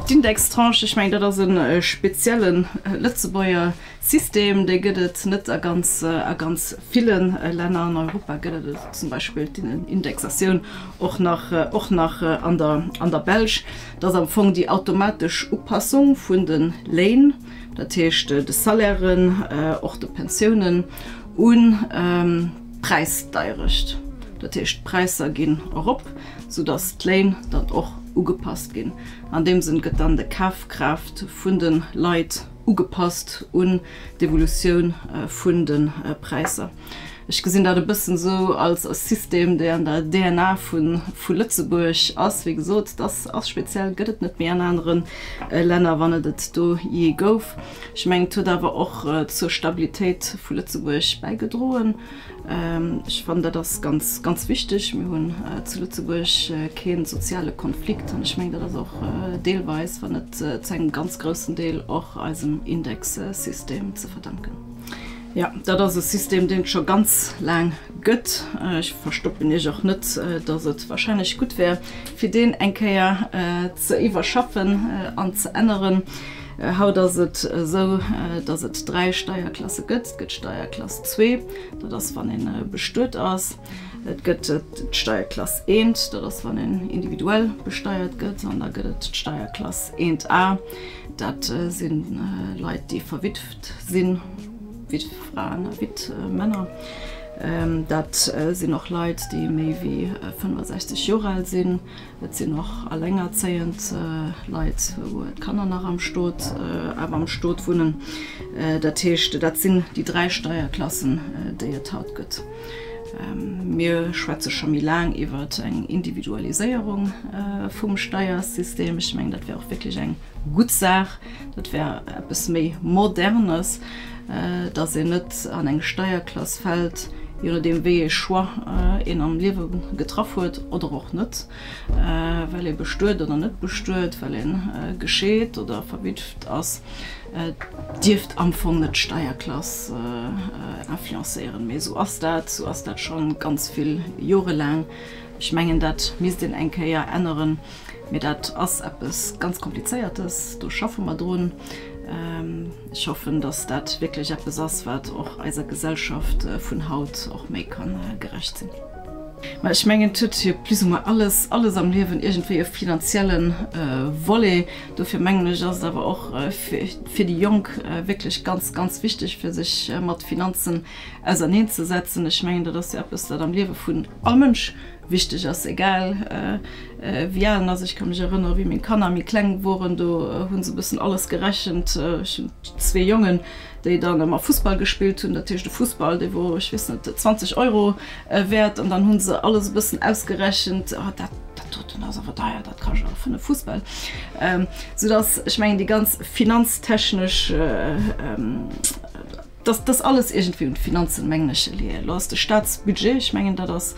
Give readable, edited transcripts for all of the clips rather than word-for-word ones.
D'Indextranche, ech mengen, dat ass e spezielle Lëtzebuerger System, dee gëtt et net a ganz, a ganz ville Länner. An Europa gëtt et zum Beispill d'Indexatioun och nach, och nach an der, an der Belsch. Dat ass am Fong déi automatesch Upassung vun de Léin, dat heescht de Salairen, och de Pensiounen un d'Präisdeierecht. Dat heescht, d'Präisser ginn erop, soudass d'Léin dann och ugepasst ginn. An deem Sënn gëtt dann de Kafkraaft vun de Leit ugepasst un d'Evolutioun vun de Präisser. Ech gesinn dat e bëssen esou als e System, dee an der DNA vu Lëtzebuerg ass. Wéi gesot, et ass speziell, gëtt et net méi an anere Länner, wann et et do jee gouf. Ech mengen, et huet awer och zur Stabilitéit vu Lëtzebuerg bäigedroen. Ech fannen, dat ass ganz, ganz wichteg. Mir hunn zu Lëtzebuerg kee soziale Konflikt an ech mengen, dat ass och deelweis, wann net zu engem ganz groussen Deel, och eisem Indexsystem ze verdanken. Jo, dat ass e System, deen et scho ganz laang gëtt. Ech verstoppen Iech och net, datt et wahrscheinlech gutt wär, fir deen eng Kéier ze iwwerschaffen an ze änneren. Haut ass et esou, datt et 3 Steierklasse gëtt. Et gëtt d'Steierklass zwee, dat ass wann ee bestuet ass. Et gëtt d'Steierklass eent, dat ass wann een individuell besteiert gëtt. An da gëtt et d'Steierklass eent A, dat si Leit, déi verwitft sinn, Wittfraen a Wittmänner. Dat sinn och Leit, déi méi wéi 65 Joer al sinn. Et sinn och allengerzéiend Leit, wou d'Kanner nach am Stot, awer am Stot wunnen. Dat heescht, dat sinn déi 3 Steierklassen, déi et haut gëtt. Mir schwätze scho méi laang iwwer eng Individualiséierung vum Steiersystem. Ech mengen, dat wär och wierklech eng gutt Saach. Dat wär eppes méi Modernes, dass een net an eng Steierklass fält, je nodeem wéi ee Choix een am Liewe getraff huet oder och net, well ee bestuet oder net bestuet, well ee gescheet oder verwitft ass, dierft am Fong net d'Steierklass influencéieren. Mee esou ass dat, esou ass dat scho ganz vill Jore laang. Ech mengen, dat misst een eng Kéier änneren. Mee dat ass eppes ganz Komplizéiertes, do schaffe mer drun. Ech hoffen, datt dat wierklech eppes ass, wat och eiser Gesellschaft vun haut och méi ka gerecht sinn. Mä ech mengen, et huet jo plus ou moins alles, alles am Liewen iergendwéi e finanzielle Volet. Dofir mengen ech, ass et awer och fir déi Jonk wierklech ganz, ganz wichteg, fir sech mat Finanzen auserneenzesetzen. Ech mengen, dat ass jo eppes, wat am Liewe vun all Mënsch Wichteg ass, egal wéi al en ass. Ech ka mech erënnere wéi meng Kanner méi kleng woren, do hu se e bëssen alles gerechent. Ech hunn zwee Jongen, déi dann ëmmer Fussball gespillt hunn. Dat heescht e Fussball, dee wor, ech weess net, 20 Euro wäert. An dann hu se alles e bëssen ausgerechent, oh dat dat doten ass awer deier, dat kascht awer 5 Fussbäll. Soudass ech mengen déi ganz finanztechnesch, Dass dass alles iergendwéi un d'Finanzen, mengen ech, lié. Elo ass de Staatsbudget, ech mengen, dat ass,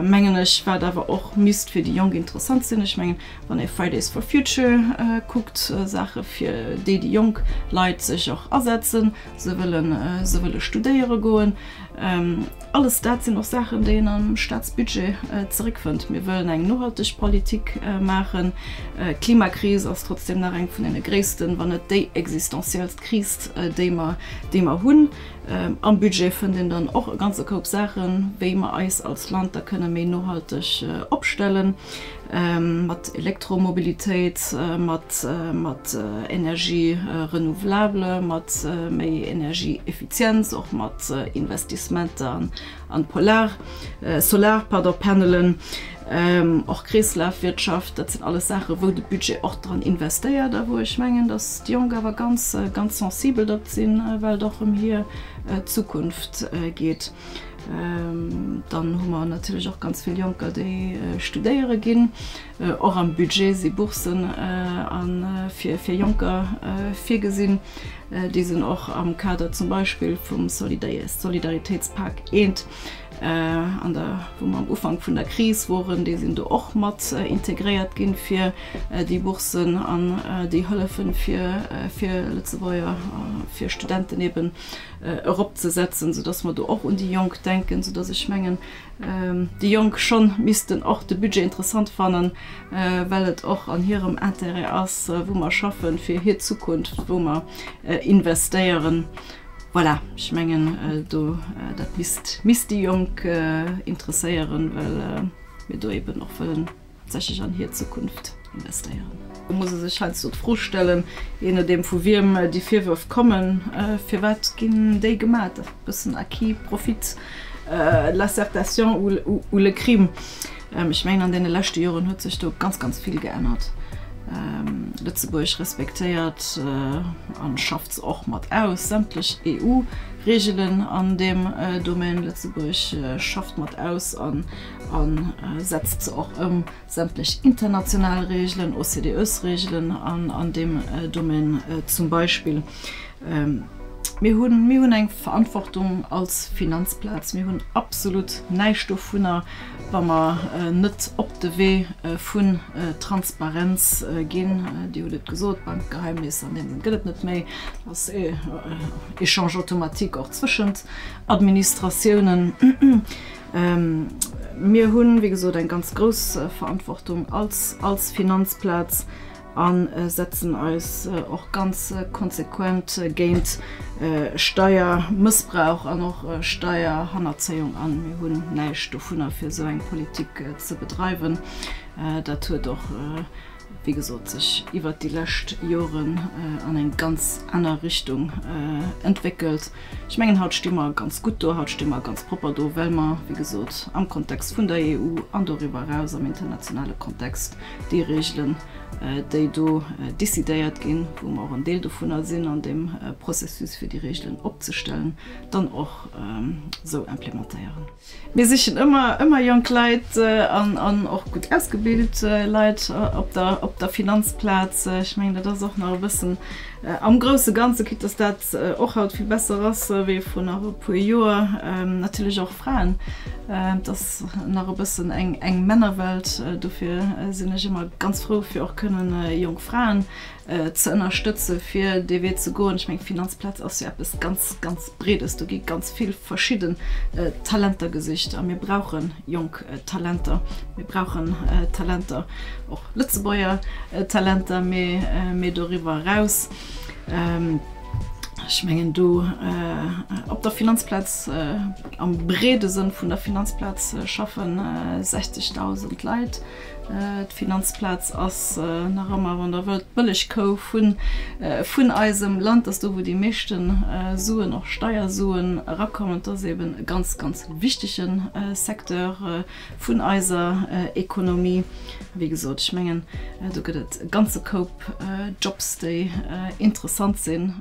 mengen ech, wat awer och misst fir déi Jonk interessant sinn. Ech mengen, wann ee Fridays for Future kuckt, Saache fir déi déi jonk Leit sech och asetzen, se wëllen, se wëlle studéiere goen, Alles dat sinn och Saachen, déi een am Staatsbudget zeréckfënnt. Mir wëllen eng nohalteg Politik maachen. D'Klimakris ass trotzdeem nach eng vun deene gréissten, wann net déi existenziellst Kris, déi mer, déi mer hunn. Am Budget fënnt een dann och e ganze Koup Saachen, wéi mer eis als Land da kënne méi nohalteg opstellen, mat Elektromobilitéit, mat, mat Énergies renouvelables, mat méi Energieeffizienz, och mat Investissementer an Polar, Solar, pardon, Panelen, och Kreeslafwirtschaft. Dat sinn alles Saachen, wou de Budget och dran investéiert a wou ech mengen, datt déi Jonk awer ganz, ganz sensibel drop sinn, well et och ëm hir Zukunft geet. Dann hu mer natierlech och ganz vill Jonker, déi studéiere ginn. Och am Budget si Bourssen fir Jonker virgesinn. Déi sinn och am Kader zum Beispill vum Solidaritéitspak eent. An der, wou mer am Ufank vun der Kris woren, déi sinn do och mat integréiert ginn, fir déi Boursen an déi Hëllefen fir, fir Lëtzebuerger, fir Studenten eben eropzesetzen, soudass mer do och un déi Jonk denken, soudass ech mengen, déi Jonk schonn missten och de Budget interessant fannen, well et och an hirem Intérêt ass, wou mer schaffen, fir hir Zukunft, wou mer investéieren. Voilà, ech mengen do, dat misst, misst déi Jonk interesséieren, well mir do eben och wëllen tatsächlech an hir Zukunft investéieren. Do muss e sech heiansdo d'Fro stellen, jee nodeem vu wiem déi Virwërf kommen, firwat ginn déi gemat? E bëssen à qui profite l'assertation ou le crime? Ech mengen, an deene leschte Joren huet sech do ganz, ganz vill geännert. Lëtzebuerg respektéiert a schafft se och mat aus, sämtlech EU-Reegelen an deem Domaine. Lëtzebuerg schafft mat aus a setzt se och ëm, sämtlech international Reegelen, OCDEs-Reegelen an deem Domaine zum Beispill. Mir hunn, mir hunn eng Verantwortung als Finanzplaz. Mir hunn absolut näischt dovunner, wa mer net op de Wee vun Transparenz ginn. Dir hutt et gesot, d'Bankgeheimnis an deem Sënn gëtt et net méi. Et ass Échange automatique och zwëschent Administratiounen. Mir hunn, wéi gesot, eng ganz grouss Verantwortung als, als Finanzplaz. A setzen eis och ganz konsequent géint Steiermëssbrauch an och Steierhannerzéiung an. Mir hunn näischt dovunner, fir esou eng Politik ze bedreiwen. Dat huet och, wéi gesot, sech iwwert déi lescht Joren an eng ganz aner Richtung entwéckelt. Ech mengen, haut sti mer ganz gutt do, haut sti mer ganz propper do, well mer, wéi gesot, am Kontext vun der EU an doriwwer eraus am internationale Kontext déi Regelen, déi do décidéiert ginn, wou mer och en Deel dovunner sinn an deem Processus, fir déi Regelen opzestellen, dann och esou implementéieren. Mir sichen ëmmer, ëmmer jonk Leit an och gutt ausgebilt Leit op der, op der Finanzplaz. Ech mengen, dat ass och nach e bëssen am grousse Ganze, quitte dass dat och haut vill besser ass wéi vrun nach e puer Joer, natierlech och Fraen. Et ass nach e bëssen eng, eng Männerwelt. Dofir sinn ech ëmmer ganz frou, fir och kënnen jonk Fraen ze ënnerstëtze fir dee Wee ze goen. Ech mengen, d'Finanzplaz ass jo eppes ganz, ganz Breedes. Do gi ganz vill verschidden Talenter gesicht a mir brauche jonk Talenter. Mir brauchen Talenter, och Lëtzebuerger Talenter, mee doriwwer eraus. Ech mengen do op der Finanzplaz, am breede Sënn vun der Finanzplaz, schaffe 60.000 Leit. D'Finanzplaz ass nach ëmmer, wann Der wëllt, d'Mëllechkou vun eisem Land. Dat ass do, wou déi meeschte Suen, och Steiersuen, erakommen. Et ass eben e ganz, ganz wichtege Secteur vun eiser Ekonomie. Wéi gesot, ech mengen, do gëtt et e ganze Koup Jobs, déi interessant sinn.